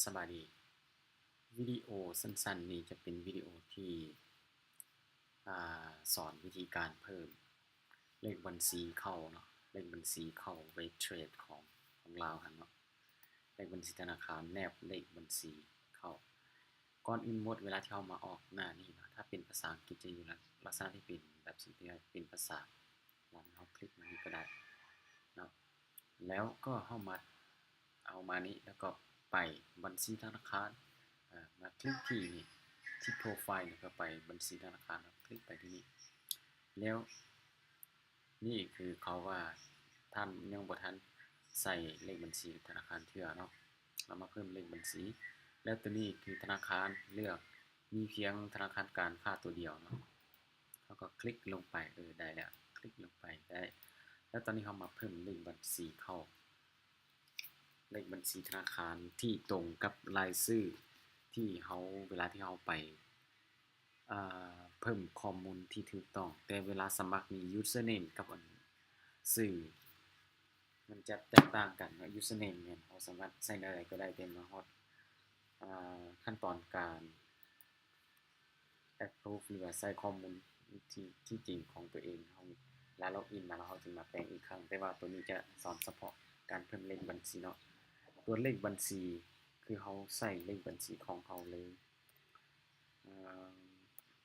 ສະບາຍດີ. ວິດີໂອສັ້ນໆນີ້ຈະເປັນວິດີໂອທີ່ ອາ ສອນວິທີການເພີ່ມເລກບັນຊີເຂົ້າເນາະ, ເລກບັນຊີເຂົ້າເວັບເທຣດຂອງ ຂອງລາວຫັ້ນເນາະ, ເລກບັນຊີທະນາຄານແນບເລກບັນຊີເຂົ້າ. ກ່ອນອື່ນໝົດ ເວລາທີ່ເຮົາມາອອກໜ້ານີ້ເນາະ, ຖ້າເປັນພາສາອັງກິດຈະຢູ່ລັກສະນະທີ່ເປັນແບບຊີ້, ທີ່ເປັນພາສາລາວ ເຮົາຄລິກມານີ້ກໍໄດ້ເນາະ. ແລ້ວກໍເຮົາມາ ເອົາມານີ້ ແລ້ວກໍໄປບັນຊີທະນາຄານ, ເອີ ມາຄລິກທີ່ນີ້ ທີ່ໂປຣໄຟລ໌ ແລ້ວກໍໄປບັນຊີທະນາຄານ, ຄລິກໄປທີ່ນີ້. ແລ້ວນີ້ຄືເຂົາວ່າທ່ານຍັງບໍ່ທັນໃສ່ເລກບັນຊີທະນາຄານເທື່ອເນາະ, ເຮົາມາເພີ່ມເລກບັນຊີ. ແລ້ວໂຕນີ້ຄືທະນາຄານ, ເລືອກ ມີພຽງທະນາຄານການຄ້າໂຕດຽວເນາະ, ເຮົາກໍຄລິກລົງໄປ, ເອີ ໄດ້ແລ້ວ, ຄລິກລົງໄປໄດ້. ແລ້ວຕອນນີ້ເຮົາມາເພີ່ມເລກບັນຊີເຂົ້າ ເລກບັນຊີທະນາຄານທີ່ຕົງກັບລາຍຊື່ທີ່ເຮົາ ເວລາທີ່ເຮົາໄປ ເອີ ເພີ່ມຂໍ້ມູນທີ່ຖືກຕ້ອງ. ແຕ່ເວລາສະໝັກນີ້ ຢູເຊີເນມກັບອັນຊື່ມັນຈະແຕກຕ່າງກັນເນາະ, ຢູເຊີເນມແມ່ນເຮົາສາມາດໃສ່ແນວໃດກໍໄດ້, ແຕ່ມາຮອດ ອາ ຂັ້ນຕອນການແອັບພຣູຟ ຫຼືວ່າໃສ່ຂໍ້ມູນທີ່ ທີ່ຈິງຂອງຕົວເອງ, ເຮົາ ເວລາລັອກອິນມາແລ້ວເຮົາຈຶ່ງມາແປງອີກຄັ້ງ. ແຕ່ວ່າໂຕນີ້ຈະສອນສະເພາະການເພີ່ມເລກບັນຊີເນາະ. ຕົວເລກບັນຊີຄືເຮົາໃສ່ເລກບັນຊີຂອງເຮົາເລີຍ, ເອີ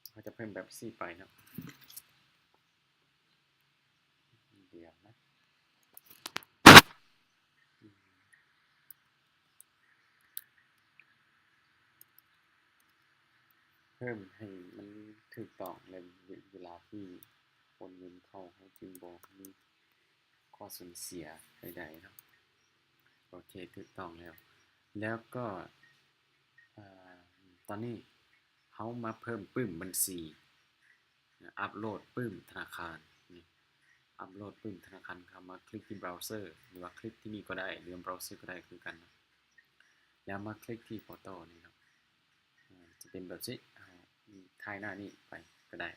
ເຮົາຈະເພີ່ມແບບຊີ້ໄປເນາະ. ດຽວນະ ເພີ່ມໃຫ້ມັນຖືກຕ້ອງ ແລະ ເວລາທີ່ໂອນເງິນເຂົ້າ ເຮົາຈຶ່ງບໍ່ມີຂໍ້ສູນເສຍໃດໆເນາະ. ໂອເຄ ຖືກຕ້ອງແລ້ວ. ແລ້ວກໍ ອາ ຕອນນີ້ເຮົາມາເພີ່ມປຶ້ມບັນຊີ, ອັບໂຫຼດປຶ້ມທະນາຄານ, ອັບໂຫຼດປຶ້ມທະນາຄານ. ເຮົາມາຄລິກທີ່ເບຣາເຊີ ຫຼືວ່າຄລິກທີ່ນີ້ກໍໄດ້ ຫຼືເບຣາເຊີກໍໄດ້ຄືກັນເນາະ. ແລ້ວມາຄລິກທີ່ໂຟໂຕ້ນີ້ເນາະ, ຈະເປັນແບບຊີ້, ຖ່າຍໜ້ານີ້ໄປກໍໄດ້.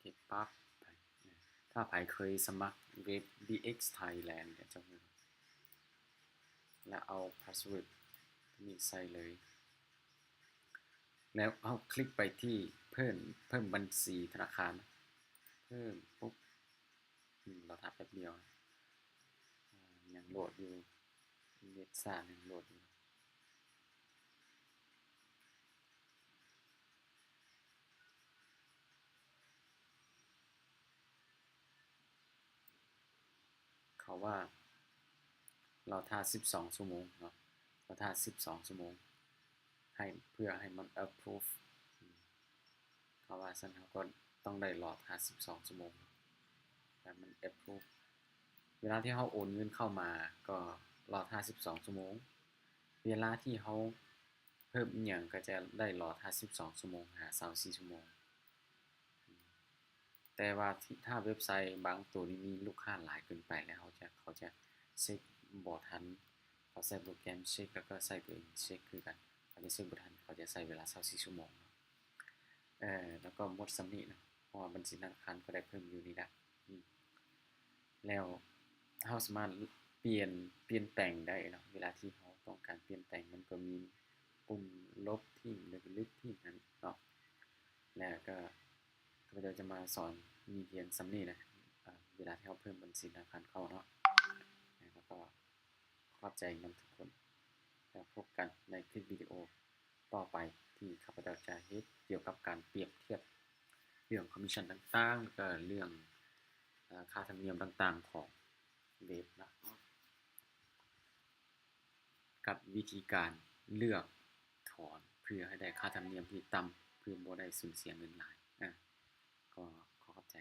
ເກັບປັບໄປ. ຖ້າໃຜເຄີຍສະໝັກເວັບ ດີເອັກ ໄທແລນ ກໍຈະຮູ້ ແລ້ວເອົາພາສເວີດນີ້ໃສ່ເລີຍ. ແລ້ວເຮົາຄລິກໄປທີ່ເພີ່ມ, ເພີ່ມບັນຊີທະນາຄານ, ເພີ່ມປຸບ. ອືມ ລໍຖ້າແປັບດຽວ, ອາ ຍັງໂຫຼດຢູ່, ເນັດຊ້າ ຍັງໂຫຼດຢູ່. ເຂົາວ່າລໍຖ້າສິບສອງຊົ່ວໂມງເນາະ, ລໍຖ້າສິບສອງຊົ່ວໂມງ ໃຫ້ ເພື່ອໃຫ້ມັນແອັບພຣູຟ. ເຂົາວ່າຊັ້ນ ເຮົາກໍຕ້ອງໄດ້ລໍຖ້າສິບສອງຊົ່ວໂມງ ແລ້ວມັນແອັບພຣູຟ. ເວລາທີ່ເຮົາໂອນເງິນເຂົ້າມາກໍລໍຖ້າສິບສອງຊົ່ວໂມງ, ເວລາທີ່ເຮົາເພີ່ມອີ່ຫຍັງກໍຈະໄດ້ລໍຖ້າສິບສອງຊົ່ວໂມງຫາຊາວສີ່ຊົ່ວໂມງ. ແຕ່ວ່າທີ່ ຖ້າເວັບໄຊບາງໂຕນີ້ມີລູກຄ້າຫຼາຍເກີນໄປແລ້ວ ເຂົາຈະ ເຂົາຈະເຊັກບໍ່ທັນ, ເຂົາໃຊ້ໂປຣແກຣມເຊັກ ແລ້ວກໍໃຊ້ຕົວເອງເຊັກຄືກັນ, ເຂົາຈະເຊັກບໍ່ທັນ ເຂົາຈະໃຊ້ເວລາຊາວສີ່ຊົ່ວໂມງເນາະ. ເອີ ແລ້ວກໍໝົດສ່ຳນີ້ເນາະ, ເພາະວ່າບັນຊີທະນາຄານກໍໄດ້ເພີ່ມຢູ່ນີ້ລະ. ອືມ ແລ້ວເຮົາສາມາດປ່ຽນ ປ່ຽນແປງໄດ້ເນາະ, ເວລາທີ່ເຮົາຕ້ອງການປ່ຽນແປງ ມັນກໍມີປຸ່ມລົບຖິ້ມ ຫຼື ລຶບຖິ້ມຫັ້ນເນາະ. ແລ້ວກໍ ຂ້າພະເຈົ້າຈະມາສອນມີພຽງສ່ຳນີ້ນະ, ເວລາທີ່ເຮົາເພີ່ມບັນຊີທະນາຄານເຂົ້າເນາະ. ແລ້ວກໍຂອບໃຈນຳທຸກຄົນ, ແລ້ວພົບກັນໃນຄລິບວິດີໂອຕໍ່ໄປ ທີ່ຂ້າພະເຈົ້າຈະເຮັດກ່ຽວກັບການປຽບທຽບເລື່ອງຄອມມິດຊັນຕ່າງໆ ແລ້ວກໍເລື່ອງ ເອີ ຄ່າທຳນຽມຕ່າງໆຂອງເວັບນະ. ກັບວິທີການເລືອກຖອນເພື່ອໃຫ້ໄດ້ຄ່າທຳນຽມທີ່ຕ່ຳ ເພື່ອບໍ່ໄດ້ສູນເສຍເງິນຫຼາຍ. ອາ ກໍຂໍຂອບໃຈ.